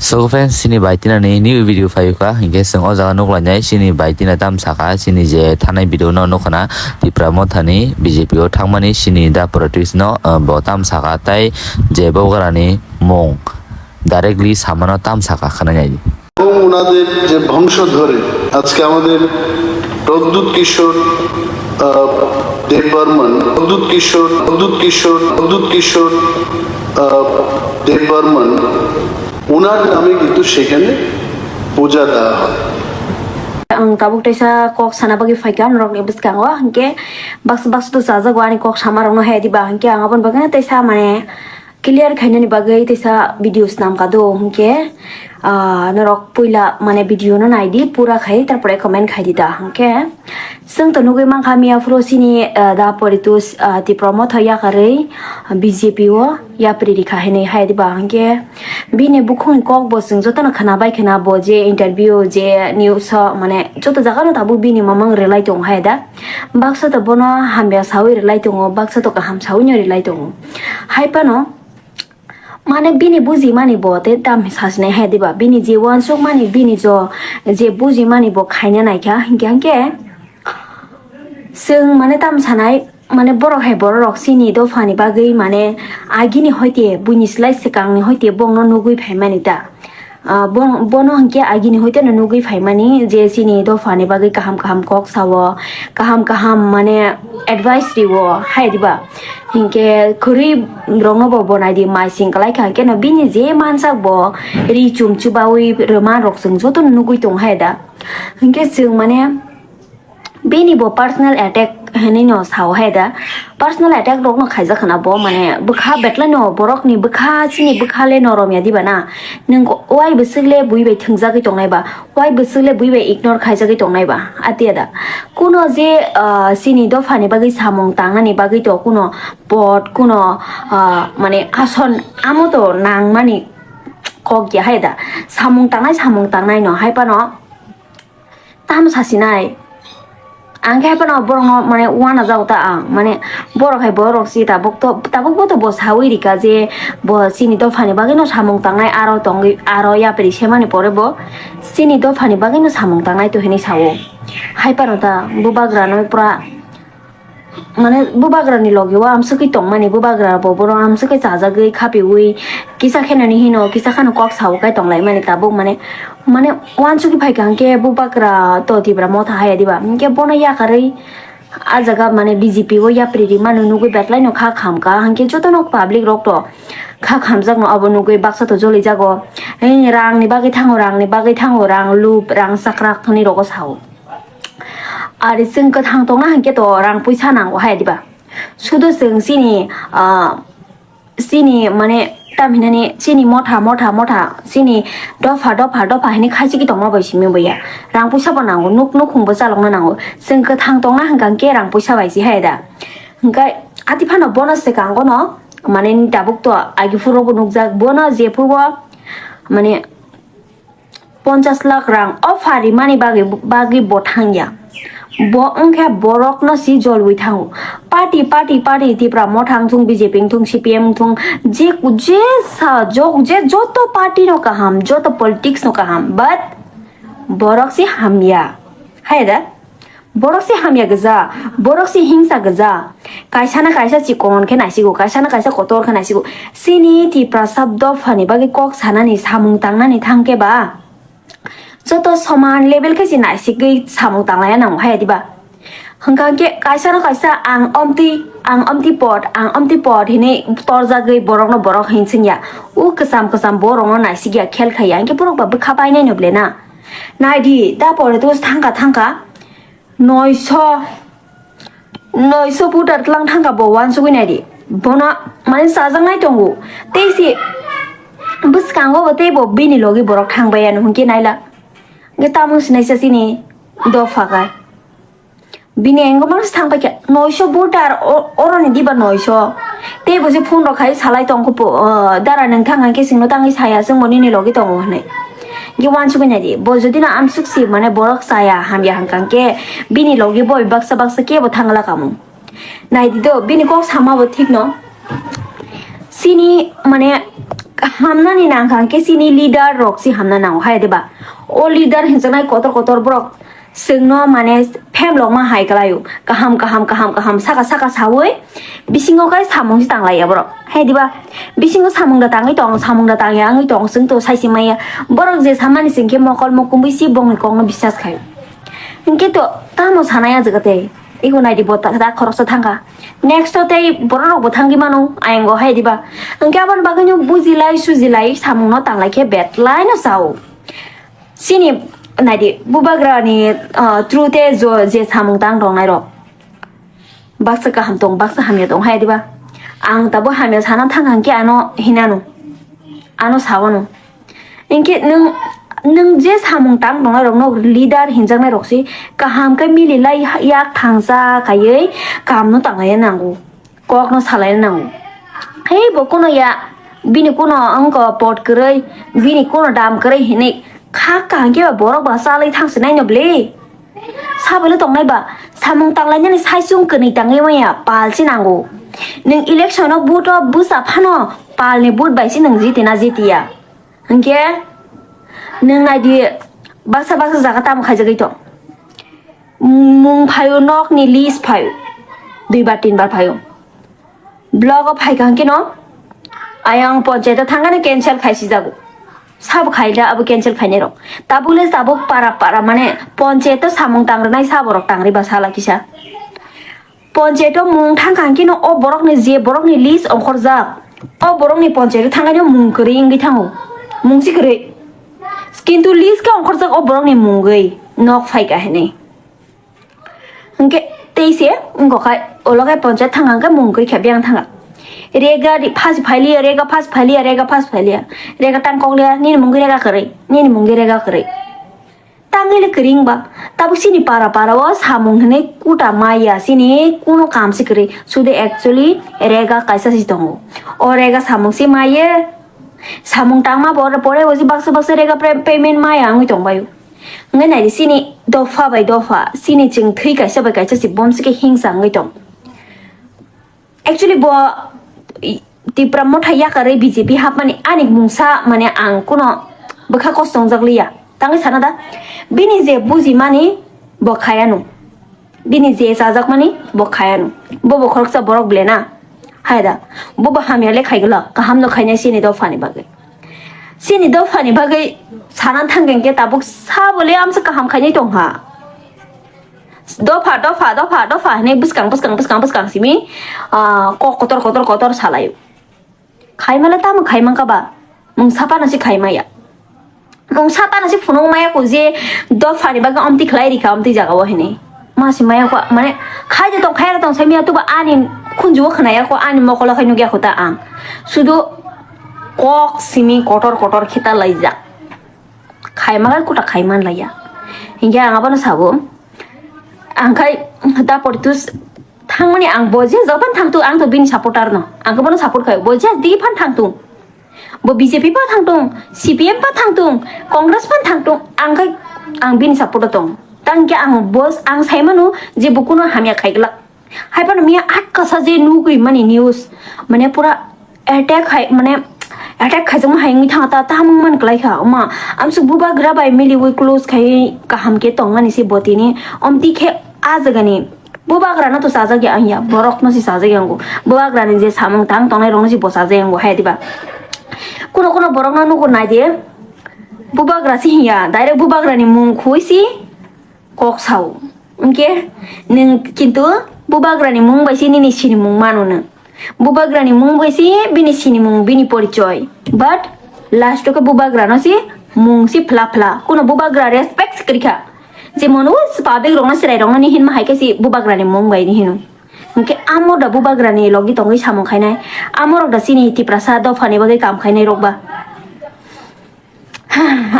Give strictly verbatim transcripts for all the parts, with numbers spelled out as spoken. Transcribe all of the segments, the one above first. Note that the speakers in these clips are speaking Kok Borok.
So friends, chini bai tinani new video phayuka, hinkhe chwng o jaga nuklainai chini bai tina tam saka, chini je thanai video no nukhana, Tipra Mothani B J P o thangmani chini da politics no, uh, bo tam saka, tai je bogarani mung directly samano tam saka khwnai nai. এবং ওনাদের যে বংশধরে আজকে আমাদের প্রদ্যুৎ কিশোর, আহ, দেববর্মন, প্রদ্যুৎ কিশোর, প্রদ্যুৎ কিশোর, প্রদ্যুৎ কিশোর, আহ, দেববর্মন, ওনার নামে কিন্তু সেখানে পূজা দেওয়া হয়। Ang tabuk teisa kok sana bagwi phaikha norokni bwskango, hinkhe baksa baksa to chajago ani kok sama rokno hai diba, hinkhe ang aboni bagwi teisa mane clear khainani bagwi teisa video swnamkha do, hinkhe, ah, norok puila mane video no naidi pura khai, tarpore comment khaidi da, hinkhe chwng to nugwi mankha miya phuru chini, ah, da politics, ah, Tipra Motha yakarwi B J P o yapri rikha hinwi hai diba, hinkhe bini bukhukni kok bo chwng jotono khwnabai khwna, bo je interview je news o mane joto jaga no tabuk bini mamang rwlai tongo hai da. Baksa to bono hamya sawi rwlai tongo, baksa to kaham sawi no rwlai tongo. Hai phano, mane bini bujimani bo tei tam sasinai hai diba? Bini je uansukmani, bini jo je bujimani bo khaina naikha, hinkhe, hinkhe chwng mane tam sanai, mane borok hai borok rok chini dophani bagwi mane agini hoite buini slai swkangni hoite bongno nugwi phaimani ta. Ah, bon-, bono hinkhe agini hoiteno nugwi phaimani je chini dophani bagwi kaham kaham kok sao, kaham kaham mane advice rio, hai diba? Hinkhe khwrwi rokno bo bo naidi, mai sing kwlai kha, hinkhe no bini je mansak bo ri chum chubawi rwma rok chwng jotono nugwi tongo hai da. Hinkhe chwng mane bini bo personal attack hinwi no sao hai da. Personal attack rok no khaijak khna bo, mane bwkha betlai no borok ni bwkha, chini bwkha le norom ya diba na. Nwng wai bwswk le bui bai thwngjagwi tongnai ba, wai bwswk le bui bai ignore khaijagwi tongnai ba, atiya da. Kuno je, ah, chini dopha ni bagwi samung tangnani bagwi to kuno pod, kuno, ah, mane ason amo to nangmani kok ya hai da. Samung tangnai, samung tangnai no hai phano tam sasinai. Ang khe phano borokno mane uanajago ta ang, mane borok hai borok si tabuk to, tabuk bo to bo sawi rika je bo chini dophani bagwino samung tangnai, aro tongwi, aro yapri semani pore bo chini dophani bagwino samung tangnai to hinwi sao. Hai phano ta bubagrano pura mane bubagrani logi o amswkwi tongmani, bubagra bo bono amswkwi chajagwi khapiwi kisa khenani hino kisa kheno kok sao kai tonglaimani tabuk mane, mane uansukwi phaikha hinkhe bubagra to Tipra Motha haya diba, hinkhe bono yakarwi ah jaga mane B J P o yapri rimano nugwi betlaino kha khamkha, hinkhe jotono public rok to kha khamjakno abo nugwi baksa to jolijago, eh, rangni bagwi thango, rangni bagwi thango, rang lup, rang chakrak hinwi rogo sao. Ari chwng kwthang tongna hinkhe to rang puisa nango hai diba? Sudo chwng chini, ah, chini mane tam hinani chini motha, motha, motha, chini dopha, dopha, dopha hinwi khaisiki tongma bai simi boya. Rang puisa bo nango, nuk, nukhung bo chalokna nango. Chwng kwthang tongna hwnkha hinkhe rang puisa bai si hai da. Hinkhe ati phano bono swkango no mane tabuk to agi phuru bo nukjak, bono jephuru bo mane ponchas lakh rang offer rimani bagwi, bagwi bo thangya. Bo wngkhe borokno si jolwi thango. Party, party, party, Tipra Motha wngthung, B J P wngthung, C P M wngthung, je, je sa, jo-, je joto party no kaham, joto politics no kaham, but borok si hamya. Hai da? Borok se hamya gwja, borok se hingsa gwja. Kaisa na kaisa chikon khe naisigo, kaisa na kaisa kotor khe naisigo. Chini Tiprasa dophani bagwi kok sanani, samung tangnani thang khe ba joto soman level khe se naisigwi samung tanglaiya nango hai diba? Hwnkha khe kaisa na kaisa ang omtwi, ang omtwi pot, ang omtwi pot hinwi torjagwi borokno borok hinsingya. O kwcham kwcham borokno naisigya, khel khaiya. Hinkhe borok ba bwkha painai no ble na? Naidi, da pore to thangkha thangkha. Noisho, noisho voter tlang thangkha bo uansugwi naidi. Bono mane chajaknai tongo. Tei si bwskango bo tei bo bini logi borok thangbai ano hwnkhe naila. Hwnkhe tamo sinaisa chini dopha kai. Bini engomano thangpaikha noisho voter o-, oroni diba noisho. Tei bo se phone rok khai salai tongkho po, o, dara nwng thang hwnkhe chwngno tangwi saya, chwngbo nini logi tongo hwnwi. Hwnkhe uansugwi naidi, bo jodi no amsuk si mane borok chaya hamya hwnkha hwnkhe bini logi bo baksa baksa kebo thangla kamo. Naidi do, bini kok sama bo thik no. Chini mane Hamnani nangkha hwnkhe chini leader rok si hamna nango hai diba? O leader hinjaknai kotor kotor borok chwngno mane phemlokma hai kwlaio, kaham kaham kaham kaham saka saka saui bisingo kai samung si tanglaiya borok hai diba? Bisingo samung da tangwi tong, samung da tangya wngwi tong, chwng to saisi maya. Borok je samani chwngkhe mokol mukumbui si bongni kokno bisas khaio. Hwnkhe to tamo sanai ajagate, ego naidi bo ta, ta khoroksa thangkha. Next o tei borok rok bo thangwi mano, ayango hai diba? Hwnkhe aboni bagwino bujilai sujilai samungno tanglai khe betlai no sao. Chini naidi bubagrani, ah, through te jo, je samung tang tongnai rok. Baksa kaham tong, baksa hamya tong hai diba? Ang tabo hamya sana thang hwnkhe ano hinano, ano sawano. Hinkhe nwng, nwng je samung tang tongnai rokno leader hinjaknai rok se kaham khe mili lai yak thangsa khaiwi kamno tanglai nango, kokno salai nango. Hei bo kuno ya, bini kuno wngkha pot kwrwi, bini kuno dam kwrwi hinwi kha kaham khe ba borok ba chalwi thang se nai no bwle. Sabole tongnai ba, samung tanglainani saisung kwnwi tangwi maya pal se nango. Nwng election o vote o bwsa phano pal ni vote bai se nwng jiti na jitiya. Hinkhe nwng naidi baksa baksa jaga tamo khaijagwi tong. Mung phaio, nok ni list phaio. Dui bar tin bar phaio. Block o phaikha hwnkhe no ayang ponchayat o thangkhe no cancel khaisijago. Sabo khaila abo cancel khainai rok. Tabuk le tabuk para para mane ponchayat o samung tang rwnai sabo rok tang ri ba sala kisa. Ponchayat o mung thangkha hwnkhe no o borok ni je borok ni list ongkhorjak, o borok ni ponchayat o thangkhe no mung kwrwi wngwi thango. Mung si kwrwi. Kintu list khe ongkhorjak o borok ni mungwi nok phaikha hinwi. Hwnkhe tei se wngkha khai, ulo khai ponchayat thangkha hwnkhe mung kwrwi khe biyang thangkha. Rega ri-, phas phailiya, rega phas phailiya, rega phas phailiya. Rega tang kokliya, nini mungwi rega kwrwi, nini mungwi rega kwrwi. Tangwi le kwrwi wngba, tabuk chini para para o samung hinwi kuta maya, chini kuno kam se kwrwi. Sudu actually rega kaisa se tongo. O rega samung se maiye, samung tangma pore pore o se baksa baksa rega pre-, payment maya wngwi tongbaio. Hwnwi naidi chini dopha bai dopha, chini chwng thwi kaisa bai kaisa se bom se khe hingsa wngwi tong. Actually bo i, Tipra Motha yakarwi B J P hapmani ani mungsa mane ang kuno bwkha kosto wngjak liya. Tangwi sana da? Bini je bujimani bo khayano. Bini je chajakmani bo khayano. Bo bo khoroksa borok ble na. Hai da. Bo bo hamya le khaigwlak. Kaham no khainai chini dophani bagwi. Chini dophani bagwi sana thangkhe hwnkhe tabuk sabo le amsa kaham khainai tongkha. Dopha, dopha, dopha, dopha hinwi bwskang, bwskang, bwskang, bwskang simi, ah, kok kotor, kotor, kotor salaio. Khaimale tamo khaimangkha ba? Mung sapano se khaimaya. Mung sapano se phunukmaya ko je dophani bagwi omtwi khlai rikha, omtwi jagao hinwi. Ma se maya ko, mane, khaide tong, khaide tong, saimaya tuba ani khunjuo khwnaya ko, ani mokolo khai nukya ko ta ang. Sudu kok simi kotor, kotor khita laijak. Khaima gai kuta khaiman laiya. Hinkhe ang abono sabo. Ang khai da poritus thangmani ang bo je japan thangtu, ang to bini supporter no. Ang bono support khai. Bo je di phan thangtu. Bo B J P phan thangtung, C P M phan thangtung, Congress phan thangtung. Ang khai ang bini support tong. Tang khe ang bo ang saimano je bo kuno hamya khaiglak. Haiphano miya atkasa je nugwi mani news, mane pura attack hai, mane attack khaijakma hai wngwi thangta, tamung man kwlai kha. Oma, amsuk bubagra bai miliwi close khai kaham khe tongmani se bo tini. Omtwi khe a jagani bubagra no to chajak ya wngya, borok no se chajak ya wngo. Bubagra ni je samung tang tongnai rok no se bo chajak ya wngo hai diba? Kuno kuno borok no nugo nai de, bubagra se hinya, direct bubagra ni mung khui si kok sao. Hwnkhe nwng kintu bubagrani mung bai se nini sinimung mano nwng. Bubagrani mung bai se bini sinimung, bini porichoi. But last o khe bubagrano se mung se phla phla. Kuno bubagra respect se kwrwi kha. Jemon o public rokno, chwrai rokno ni hinma hai khe se bubagrani mung bai ni hino. Hwnkhe amo da bubagrani logi tongwi samung khainai. Amo rok da chini Tiprasa dophani bagwi kam khainai rok ba.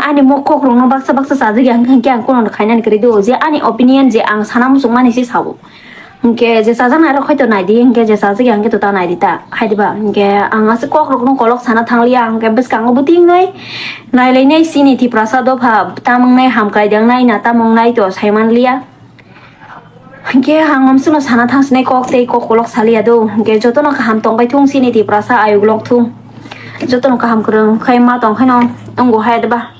Ani mokok rokno baksa baksa chajak ya, hwnkhe ang kuno khainani kwrwi do, je ani opinion je ang sana muchungmani se sao. Hwnkhe je chajaknai rok hoi to nai di, hwnkhe je chajak ya hwnkhe to ta nai di ta, hai diba? Hwnkhe ang aswk kok rokno kolok sana thang liya, hwnkhe bwskango bwtwi wngnai nai lainai chini Tiprasa dopha, tamung nai hamkrai dang nai na tamung nai to sai man liya. Hwnkhe ang amswkno sana thang sinai kok tei kok kolok saliya do. Hwnkhe jotono kaham tongbai thung, chini Tiprasa ayuk lok thung. Jotono kaham kwrwng khai ma tong khaino wngbo hai deba.